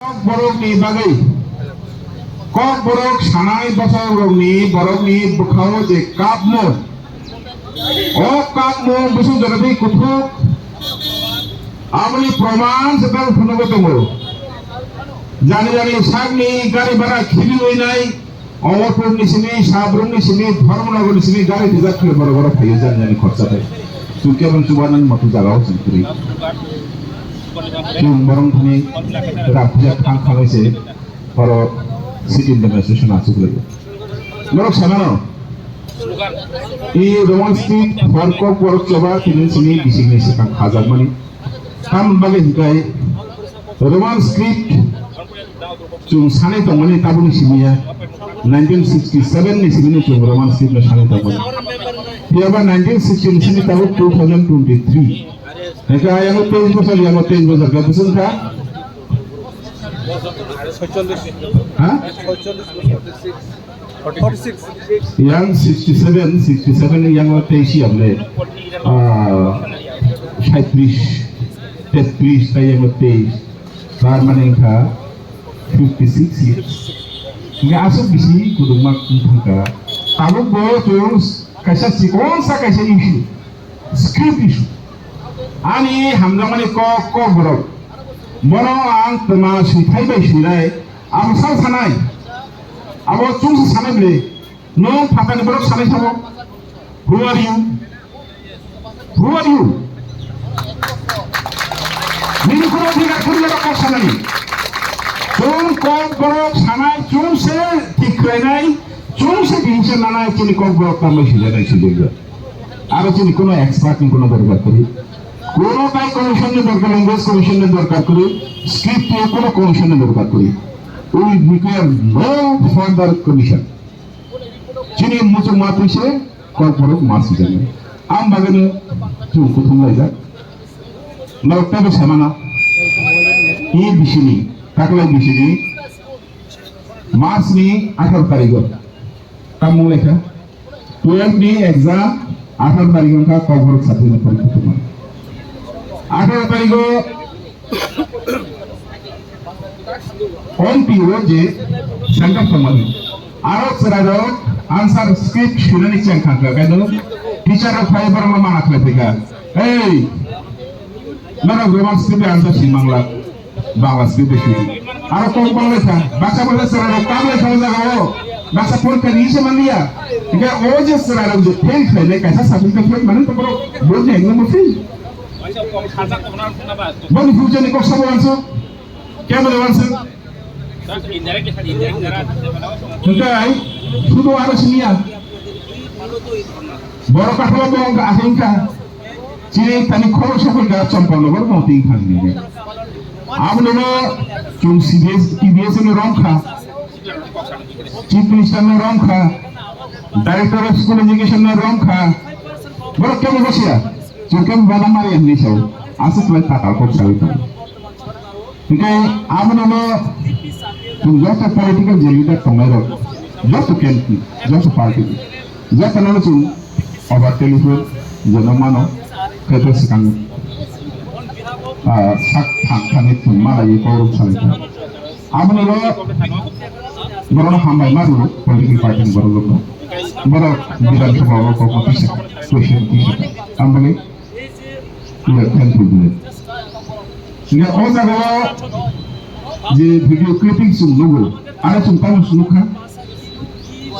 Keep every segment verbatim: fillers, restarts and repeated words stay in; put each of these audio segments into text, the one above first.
Kokborokni bagwi, Kokborok sanai bosongrokni borokni bwkhao je kapmung, o kapmung bwswk jora tei kuthuk, aboni proman se tang phunugo tongo. Jani jani sakni gari bhara khibiwi nai, Omorpur ni simi, Sabrum ni simi, Dharmanagar ni simi gari tijak khe borok borok phaio jani jani khorsa bai. Chwng khe bang chubanan moto jaga o chwng kwrwi. Chwng borok thani rak tijak thang thangwi se borok city demonstration achuk lai. Borok samano. I Roman script for Kokborok choba tini simi bising ni swkang khajakmani. Tamni bagwi hinkhe Roman script chwng sanai tongmani tabukni simi ya, nineteen sixty-seven ni simi chwng Roman script no sanai tongmani. Phiya ba nineteen sixty ni simi tabuk two thousand twenty-three. Hinkhe ayang teis bosor, yang teis bosor khe bwswng kha? Ha? Forty-six. Yang sixty-seven, sixty-seven yang teis ya ble. Ah, saitrish, tetris tai yang teis. Tar mane wngkha fifty-six years. Hinkhe aswk bisi kwdwkma wng thangkha. Tabuk bo chwng kaisa chikonsa kaisa issue, script issue. Ani hamjakmani kok, Kokborok. Bono ang twma swithai bai swinai, abo sal sanai. Abo chwngsa sanai bwle. Nwng phatani borok sanai sabo. Who are you? Who are you? Nini khoro thik ar khoro kok sanani. Chwng Kokborok sanai, chwng se thik khlainai, chwng se bihisa nanai, chini Kokborok tambai sijaknai sijak. Aro chini kono expert ni kono dorkar kwrwi. Kono tai commission ni dorkar, language commission ni dorkar kwrwi, script ni kono commission ni dorkar kwrwi. We require no further commission. Chini muchungma twi se Kokborok ma swijak nai. Ang bagwi no chwng kuthum laijak. Norok teibo samano. I bisini, taklai bisini, March ni atharo tarigo. Tamung lekha. Twelve ni exam atharo tarigo wngkha Kokborok satri ni porikha tongma. Atharo tarigo Ompi o je center tongmani. Aro chwrairok answer script swinani cheng thangkha, kaino teacher rok phai borokno mana khlai phaikha. Hey, norok Roman script bai answer swi mangla, Bangla script bai swi. Aro kok banglaikha, baksa baksa chwrairok kaplaikha o jaga o, baksa porikha ri se manliya. Hinkhe o je chwrairok je fail khlainai, kaisa subject fail mani to borok, borok ni exam bo fail. Boni future ni kok sabo uansuk. Kebo le uansuk. Hinkhe ai sudo aro simiya. Borok kathalo bo wngkha asingkha. Chini tani khorok sokol ga chompon no borok moti thang ni. Aboni no chwng C B S, T B S ni romkha. Chief Minister no romkha. Director of School Education no romkha. Borok kebo bosiya. Chwng khe bana mari hwnwi sao, aswk khlai tatal kok saui tongo. Hinkhe abono no chwng joto political je leader tongnai rok, joto candidate, joto party, joto no chwng over telephone jono mano, khe to swkang, ah, sak thang thani chwng malaiwi kok rok salai tongo. Aboni bo borokno hambai ma rwo, political party ni borok rokno. Borok Bidhan Sabha o kok ma kisa, question kisa. Aboni we are thankful to them. Sini o jaga o je video clipping chwng nugo, aro chwng tamo chwng nukha.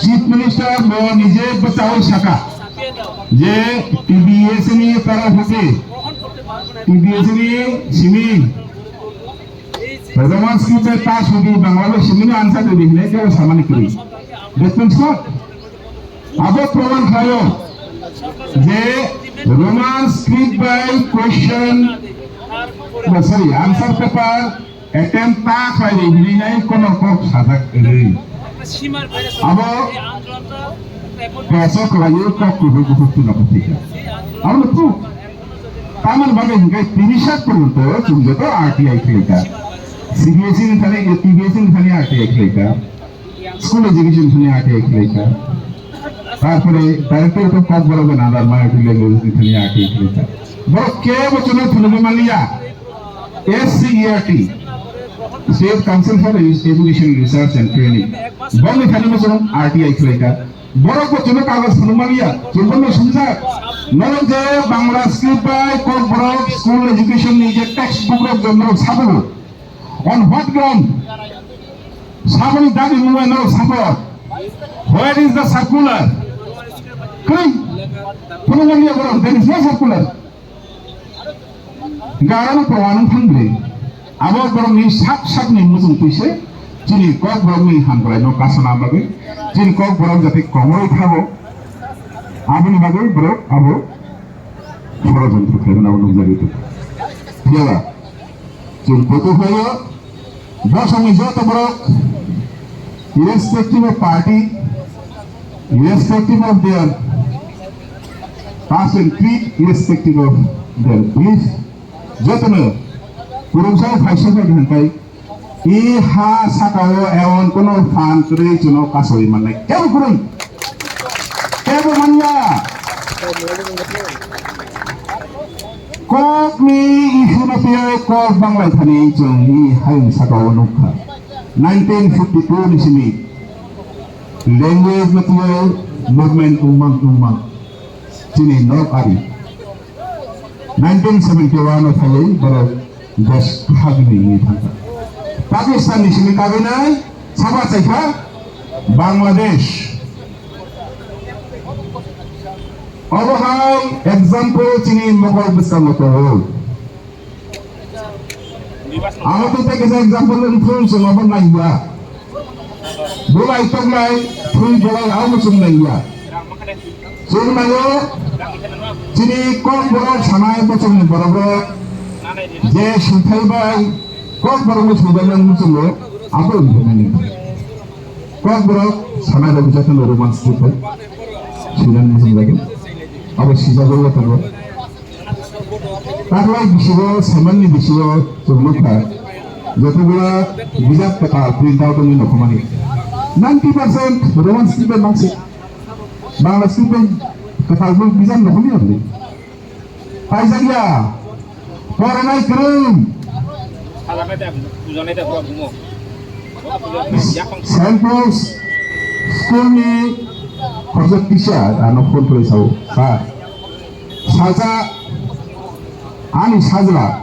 Chief Minister bo nije bwchaui saka je T B S ni tara hote, T B S ni simi Roman script bai ta sudi Bangla bai simi no answer de hinai kebo samani kwrwi. That means what? Abo proman khlaio je Roman script bai question, no, sorry, answer paper attempt ta khlai de hinai nai kono kok sajak kwrwi. Abo kaisa khlaio kok kwrwi bukhuk tuna bukhuk. Abo no proof. Tamoni bagwi hinkhe tini sak porjonto chwng joto R T I khlaikha. C B S E ni thani, T B S E ni thani R T I khlaikha. School education ni thani R T I khlaikha. Tarpore Directorate of Kokborok and Other Minority Languages ni thani R T I khlaikha. Borok kebo chwngno phunugwi manliya. S C E R T. State Council for Education Research and Training. Bongni thani muchung R T I khlaika. Borok bo chwngno kagoj phunuk manya, chwngno sumjak. Norok je Bangla script bai Kokborok school education ni je textbook rok je norok sabugo. On what ground? Saboni dagi mungwi norok sabo. Where is the circular? Kwrwi. Phunuk manya borok, there is no circular. Garano proman thangli. Abo borokni sak sakni muchung twi se chini Kokborokni hamkraino kasana bagwi, chini Kokborok jate kongoroi thago, aboni bagwi borok abo sorojontro khlaimani abo nukjagwi tongo. Phiyaba chwng kutu khlaio. Bosongni joto borok, irrespective of party, irrespective of their past and creed, irrespective of their belief, jotono kurungsa phaisa bai hwnkhai, i ha sakao emon kono phan kwrwi chwngno kasawi mannai kebo kwrwi. Kebo manya. Kokni issue no tiyoi kok banglai thani chwng i hayung sakao nukha. Nineteen fifty-two ni simi language no tiyoi movement wngmang wngmang chini nok ari. Nineteen seventy-one o phaiwi borok desh khagwi wngwi thangkha. Pakistan ni simi kagwi nai sabo chaikha Bangladesh. Obo hai example chini mokol bwskango tongo. Amo tei tei kisa example wngthung chwng abo naiya. Bolai toklai thwi bolai abo chwng naiya. Chwng naio chini Kokborok sanai bochongni borok rok je singthai bai Kokborokni singthai bai muchungo abo wngthung nai. Kokborok sanai rok jatano Roman script bai swinan muchung jagwi abo sijagwi tongo. Taklai bisingo, saimanni bisingo chwng nukha, jotogulo bijap kwtal print out wngwi nukmani. Ninety percent Roman script bai mangsi. Bangla script bai kwtal bo bijap nukmani hwnwi. Paijakya, poranai kwrwng. Saint Paul's school ni khoroksa teacher ano phone khlai sao, sir. Salsa ani sajla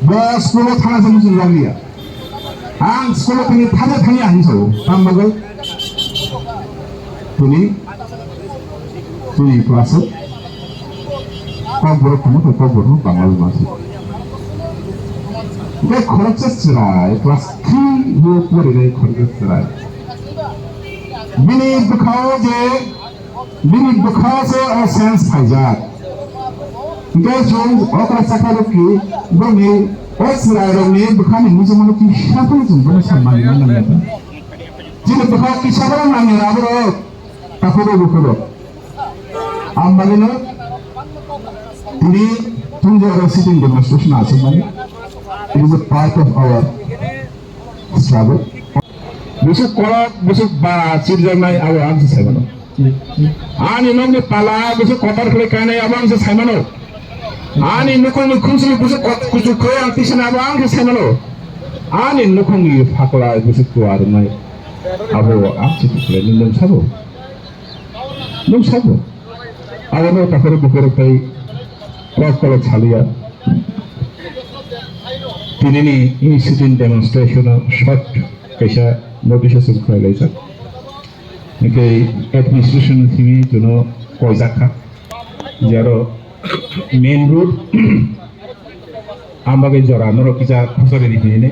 bo school o thana se muchung jakliya. Ang school o thani thaja thani ang sao, tam bagwi tini, tini class o Kokborok tongma khe Kokborok no Bangla bai ma se. Tei khoroksa chwrai class three o porinai khoroksa chwrai. Bini bwkhao je Bini bwkha se o sense phaijak. Hwnkhe chwng okra chakha rok ki boni o chwrai rok ni bwkha ni muchungma no kisa phano chwng bono sanmani nangya. Chini bwkha kisa bono nangya abo rok takhuk rok bukhuk rok. Ang bagwi no tini tungja oro sitting demonstration aswk mani. It is a part of our struggle. Busuk kolok, busuk ba chirjaknai abo ang se saimano. Ani nokni pala busuk kotor khlai kainai abo ang se saimano. Ani nukhungni khumsili busuk kot-, kuchuk khlai ang tisana abo ang se saimano. Ani nukhungni phaklai busuk kuarnai abo ang se khlai nung sabo. Nung sabo. Abo no takhoro bukhoro khai kok kolok saliya. Tinini sitting demonstration o short kaisa notice o chwng khlai laijak. Hwnkhe administration simi jono koijak kha. Jaro main road, ang bagwi jora norok kisa khosari di hinwi.